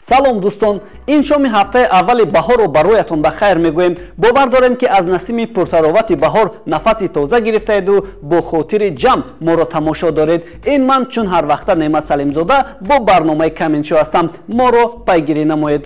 Салом дӯстон, ин шоми ҳафтаи аввали баҳорро бароятон ба хайр мегӯем. Бовар дорем, ки аз насими пуртаровати баҳор нафаси тоза гирифтаеду бо хотири ҷамъ моро тамошо доред. Ин ман чун ҳар вақта Неъмат Салимзода бо барномаи Каминшо ҳастам. Моро пайгирӣ намоед.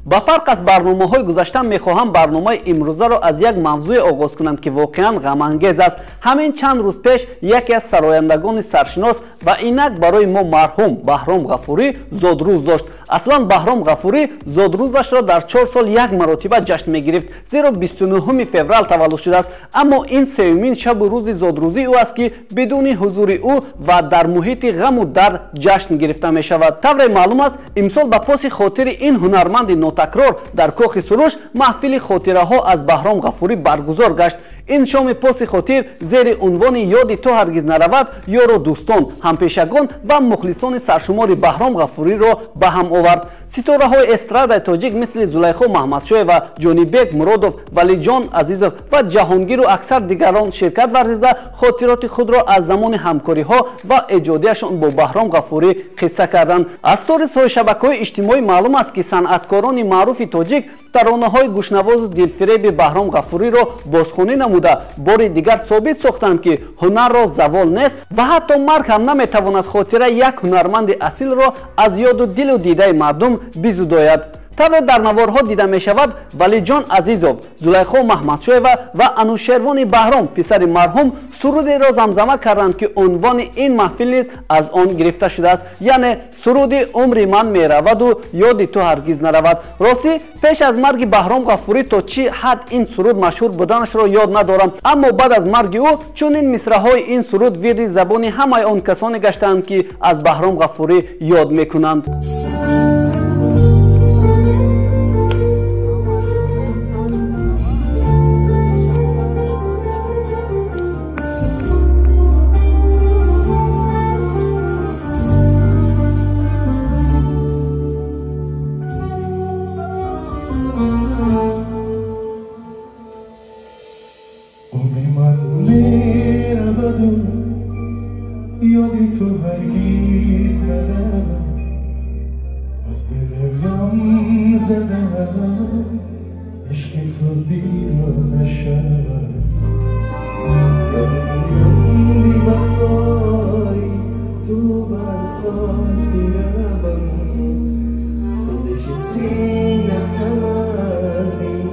Ба фарқ аз барномаҳои гузашта мехоҳам барномаи имрӯзаро аз як мавзӯе оғоз кунам, ки воқеан ғамангез аст. Ҳамин чанд рӯз пеш яке аз сарояндагони саршинос ва инак барои мо марҳум Баҳром Ғафурӣ зодрӯз дошт. Аслан Баҳром Ғафурӣ зодрӯзашро дар 4 сол як маротиба ҷашн мегирифт, зеро 29 феврал таваллуд шудааст. Аммо ин сеюмин шабу рӯзи зодрӯзии ӯ аст, ки бидуни ҳузури ӯ ва дар муҳити ғаму дард ҷашн гирифта мешавад. Тавре маълум аст, имсол ба поси хотири ин ҳунарманди нотакрор дар Кохи Суруш маҳфили хотираҳо аз Баҳром Ғафурӣ баргузор гашт. Ин шоми поси хотир зери унвони «Ёди ту ҳаргиз наравад» ёру дӯстон, ҳампешагон ва мухлисони саршумори Баҳром Ғафуриро ба ҳам овард. Ситораҳои эстрадаи тоҷик мисли Зулайхо Маҳмадшоева, Ҷонибек Муродов, Валиҷон Азизов ва Ҷаҳонгиру аксар дигарон ширкат варзида, хотироти худро аз замони ҳамкориҳо ва эҷодияшон бо Баҳром Ғафурӣ қисса карданд. Аз сторисҳои шабакаҳои иҷтимоӣ маълум аст, ки санъаткорони маъруфи тоҷик таронаҳои гӯшнавозу дилфиреби Баҳром Ғафуриро бозхонӣ намуда, бори дигар собит сохтанд, ки ҳунарро завол нест ва ҳатто марг ҳам наметавонад хотираи як ҳунарманди асилро аз ёду дилу дидаи мардум бизудояд. Тавре дар наворҳо дида мешавад, Валиҷон Азизов, Зулайхо Маҳмадшоева ва Анушервони Баҳром, писари марҳум, сурудеро замзама карданд, ки унвони ин маҳфил низ аз он гирифта шудааст, яъне суруди «Умри ман мераваду ёди ту ҳаргиз наравад». Ростӣ, пеш аз марги Баҳром Ғафурӣ то чӣ ҳад ин суруд машҳур буданашро ёд надорам, аммо баъд аз марги ӯ чунин мисраҳои ин суруд вирди забони ҳамаи он касоне гаштаанд, ки аз Баҳром Ғафурӣ ёд мекунанд. Ёди ту ҳаргиз наравад, аз дили ғам зада ишқи ту берун нашавад. Бевафои ту бар хок биравам, сӯзиши сина ҳам аз ин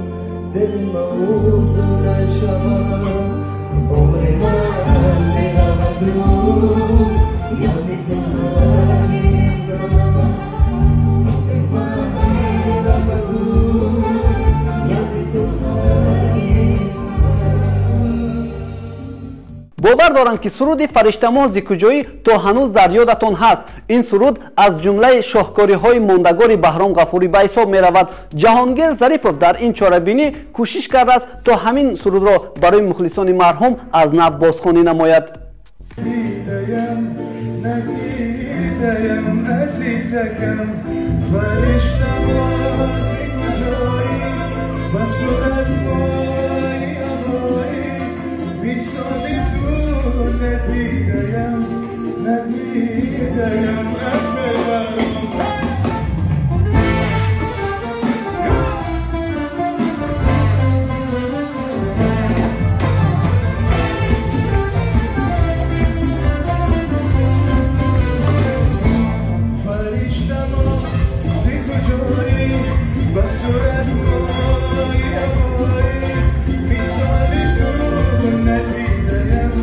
дил мавзӯ нашавад. Умри ман мераваду ёди ту ҳаргиз наравад, умри ман мераваду ёди ту ҳаргиз наравад. Бовар дорам, ки суруди «Фариштамоҳ зи куҷоӣ» то ҳанӯз дар ёдатон ҳаст. Ин суруд аз ҷумлаи шоҳкориҳои мондагори Баҳром Ғафурӣ ба ҳисоб меравад. Ҷаҳонгир Зарипов дар ин чорабинӣ кӯшиш кардааст, то ҳамин сурудро барои мухлисони марҳум аз нав бозхонӣ намояд. Надидаям, азизакам, фариштамоҳ зи куҷоӣ, ба сурат моҳи ҳавоӣ, мисоли ту надидаям, надидаям. Фариштамоҳ зи куҷоӣ, ба сурат моҳи ҳавоӣ, мисоли ту надидаям,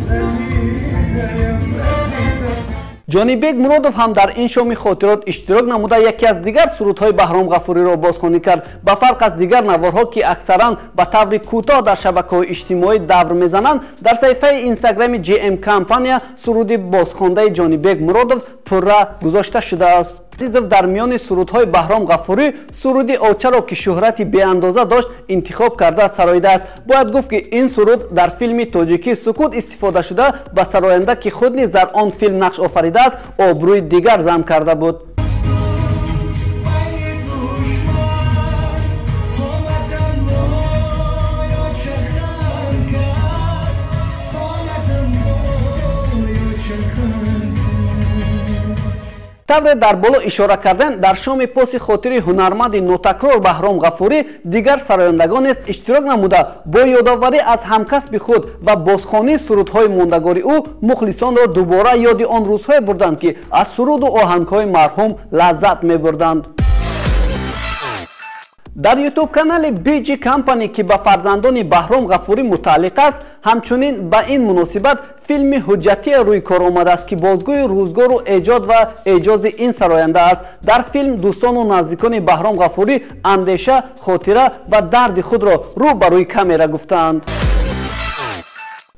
надидаям, азизам. Ҷонибек Муродов ҳам дар ин шоми хотирот иштирок намуда, яке аз дигар сурудҳои Баҳром Ғафуриро бозхонӣ кард. Ба фарқ аз дигар наворҳо, ки аксаран ба таври кӯтоҳ дар шабакаҳои иҷтимоӣ давр мезананд, дар саҳифаи инстаграми GM компания суруди бозхондаи Ҷонибек Муродов пурра гузошта шудааст. Азизов дар миёни сурудҳои Баҳром Ғафурӣ суруди «Очаро», ки шӯҳрати беандоза дошт, интихоб карда сароидааст. Бояд гуфт, ки ин суруд дар филми тоҷикӣ «Сукут» истифода шуда, ба сароянда, ки худ низ дар он филм нақш офаридааст, обрӯи дигар зам карда буд. Эй душман, қоматам лой Тавре дар боло ишора кардем, дар шоми поси хотири ҳунарманди нотакрор Баҳром Ғафурӣ дигар сарояндагон низ иштирок намуда, бо ёдоварӣ аз ҳамкасби худ ва бозхонии сурудҳои мондагори ӯ мухлисонро дубора ёди он рӯзҳое бурданд, ки аз суруду оҳангҳои марҳум лаззат мебурданд. Дар YouTube канали BG Company, ки ба фарзандони Баҳром Ғафурӣ мутааллиқ аст, ҳамчунин ба ин муносибат филми ҳуҷҷатие рӯи кор омадааст, ки бозгӯи рӯзгору эҷод ва эъҷози ин сароянда аст. Дар филм дӯстону наздикони Баҳром Ғафурӣ андеша, хотира ва дарди худро рӯ ба рӯи камера гуфтаанд.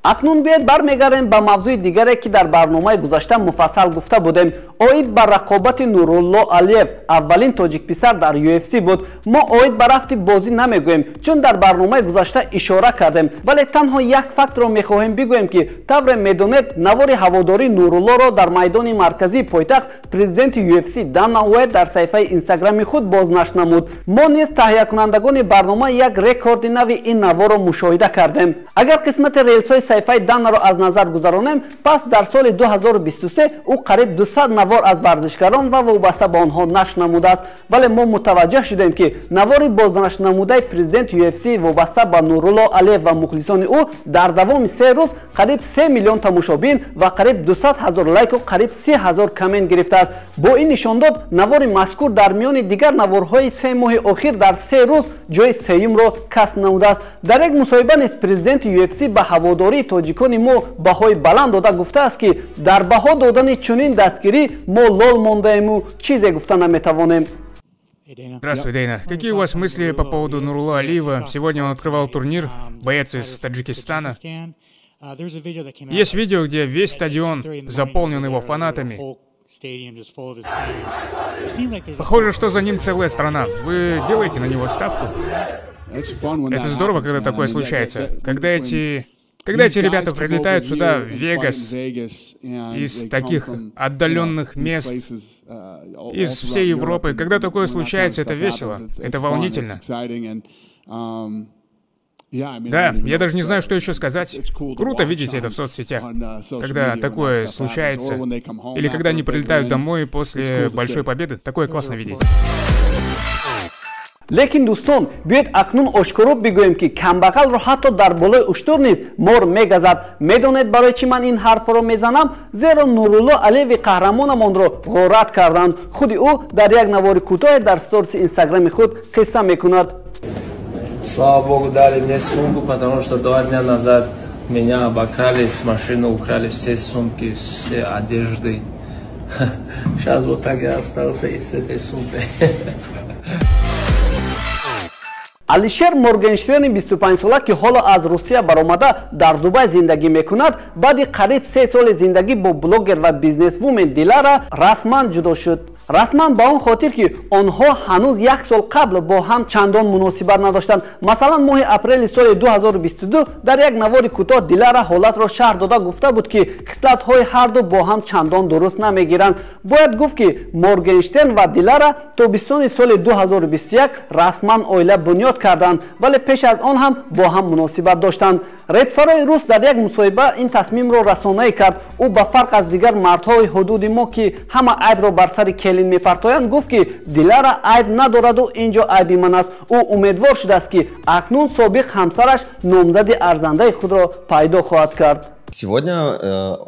Акнун биёед бармегардем ба мавзӯи дигаре, ки дар барномаи гузашта муфассал гуфта будем. Оид ба рақобати Нурулло Алиев, аввалин тоҷикписар дар UFC буд. Мо оид ба рафти бозӣ намегӯем, чун дар барномаи гузашта ишора кардем, вале танҳо як фактро мехоҳем бигӯем, ки тавре медонед, навори ҳаводории Нуруллоро дар майдони марказии пойтахт президенти UFC Дана Уайт дар саҳифаи инстаграми худ бознашр намуд. Мо низ, таҳиякунандагони барнома, як рекорди нави ин наворро мушоҳида кардем. Агар қисмати релсҳои саҳифаи Данаро аз назар гузаронем, пас дар соли 2023 ӯ қариб 200 навор аз варзишгарон ва вобаста ба онҳо нашр намудааст, вале мо мутаваҷҷеҳ шудем, ки навори бознашр намудаи президенти UFC вобаста ба Нурулло Алиев ва мухлисони ӯ дар давоми 3 рӯз қариб 3 миллион тамошобин ва қариб 200 ҳазор лайку қариб 30 ҳазор коммент гирифтааст. Бо ин нишондод навори мазкур дар миёни дигар наворҳои 3 моҳи охир дар 3 рӯз ҷои сеюмро касб намудааст. Дар як мусоҳиба низ президенти UFC ба ҳаводории тоҷикони мо баҳои баланд дода, гуфтааст, ки дар баҳо додани чунин дастгирӣ мо лол мондаему чизе гуфта наметавонем. Здравствуй, Дейна. Какие у вас мысли по поводу Нурулла Алиева? Сегодня он открывал турнир, боец из Таджикистана. Есть видео, где весь стадион заполнен его фанатами. Похоже, что за ним целая страна. Вы делаете на него ставку? Это здорово, когда такое случается. Когда эти ребята прилетают сюда, в Вегас, из таких отдаленных мест, из всей Европы, когда такое случается, это весело, это волнительно. Да, я даже не знаю, что еще сказать. Круто видеть это в соцсетях, когда такое случается, или когда они прилетают домой после большой победы, такое классно видеть. Лекин, дӯстон, биёед акнун ошкоро бигӯем, ки камбағалро ҳатто дар болои уштур низ мор мегазад. Медонед, барои чӣ ман ин ҳарфро мезанам? Зеро Нурулло Алиеви қаҳрамонамонро ғорат карданд. Худи ӯ дар як навори кӯтоҳе дар сториси инстаграми худ қисса мекунад. Слава богу, дали мне сумку, потому что 2 дня назад меня обокрали, с машины украли все сумки, все одежды. Сейчас вот так я остался и с этой сумкой. Алишер Моргенштерни 25сола, ки ҳоло аз Русия баромада дар Дубай зиндагӣ мекунад, баъди қариб 3 соли зиндагӣ бо блогер ва бизнесвумен Дилара расман ҷудо шуд. Расман ба он хотир, ки онҳо ҳанӯз як сол қабл бо ҳам чандон муносибат надоштанд. Масалан, моҳи апрели соли 2022 дар як навори кӯтоҳ Дилара ҳолатро шарҳ дода, гуфта буд, ки хислатҳои ҳарду бо ҳам чандон дуруст намегиранд. Бояд гуфт, ки Моргенштерн ва Дилара тобистони соли 2021 расман оила бунёд карданд, вале пеш аз он ҳам бо ҳам муносибат доштанд. Репсарои рус дар як мусоҳиба ин тасмимро расонаӣ кард. Ӯ ба фарқ аз дигар мардҳои ҳудуди мо, ки ҳама айбро бар сари келин мепартоянд, гуфт, ки Дилара айб надораду ин ҷо айби ман аст. Ӯ умедвор шудааст, ки акнун собиқ ҳамсараш номзади арзандаи худро пайдо хоҳад кард. Сегодня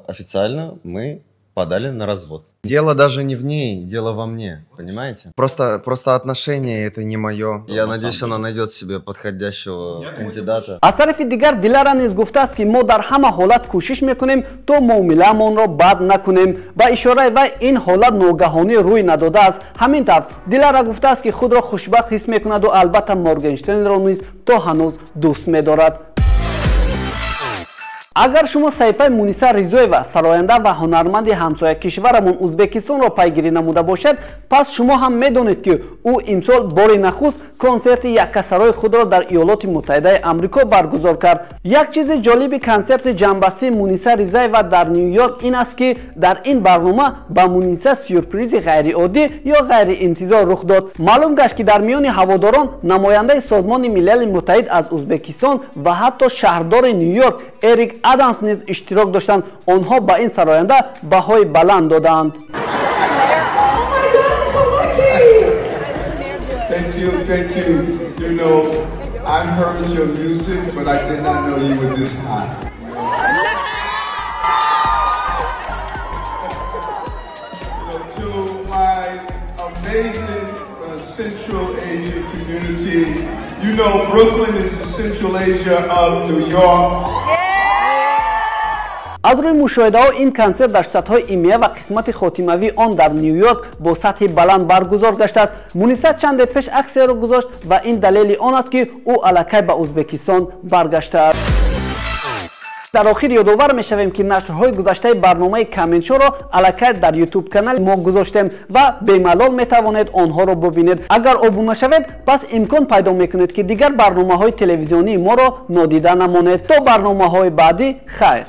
официально мы подали на развод. Дело даже не в ней, дело во мне, понимаете? Просто отношения это не мое. Я надеюсь, она найдет себе подходящего кандидата. Аз тарафи дигар, Дилара низ гуфтааст, ки мо дар ҳама ҳолат кӯшиш мекунем, то муомилаамонро бад накунем. Ба ишораи вай, ин ҳолат ногаҳонӣ рӯй надодааст. Ҳамин тавр, Дилара гуфтааст, ки худро хушбахт ҳис мекунаду албатта Моргенштернро низ то ҳанӯз дӯст медорад. Агар шумо саҳифаи Муниса Ризоева, сароянда ва ҳунарманди ҳамсоя кишварамон Узбекистонро пайгирӣ намуда бошед, пас шумо ҳам медонед, ки ӯ имсол бори нахуст консерти яккасарои худро дар Иёлоти Муттаҳидаи Амрико баргузор кард. Як чизи ҷолиби консерти ҷамъбастии Муниса Ризаева дар Ню Йорк ин аст, ки дар ин барнома ба Муниса сюрпризи ғайриоддӣ ё ғайриинтизор рух дод. Маълум гашт, ки дар миёни ҳаводорон намояндаи Созмони Милали Муттаҳид аз Узбекистон ва ҳатто шаҳрдори Ню Йорк Эрик Адамс низ иштирок доштанд. Онҳо ба ин сароянда баҳои баланд додаанд. thank you. You know, I heard your music, but I did not know you were this hot. You know, to my amazing Central Asia community, you know, Brooklyn is the Central Asia of New York. Аз рӯи мушоҳидаҳо ин консерт дар штатҳои Имия ва қисмати хотимавии он дар Ню-Йорк бо сатҳи баланд баргузор гаштааст. Муниса чанде пеш аксияро гузошт ва ин далели он аст, ки ӯ аллакай ба Ӯзбекистон баргаштааст. Дар охир ёдовар мешавем, ки нашрҳои гузаштаи барномаи Каменшоро аллакай дар Ютуб канали мо гузоштем ва бемалол метавонед онҳоро бубинед. Агар обуна шавед, пас имкон пайдо мекунед, ки дигар барномаҳои телевизионии моро нодида намонед. То барномаҳои баъдӣ, хайр.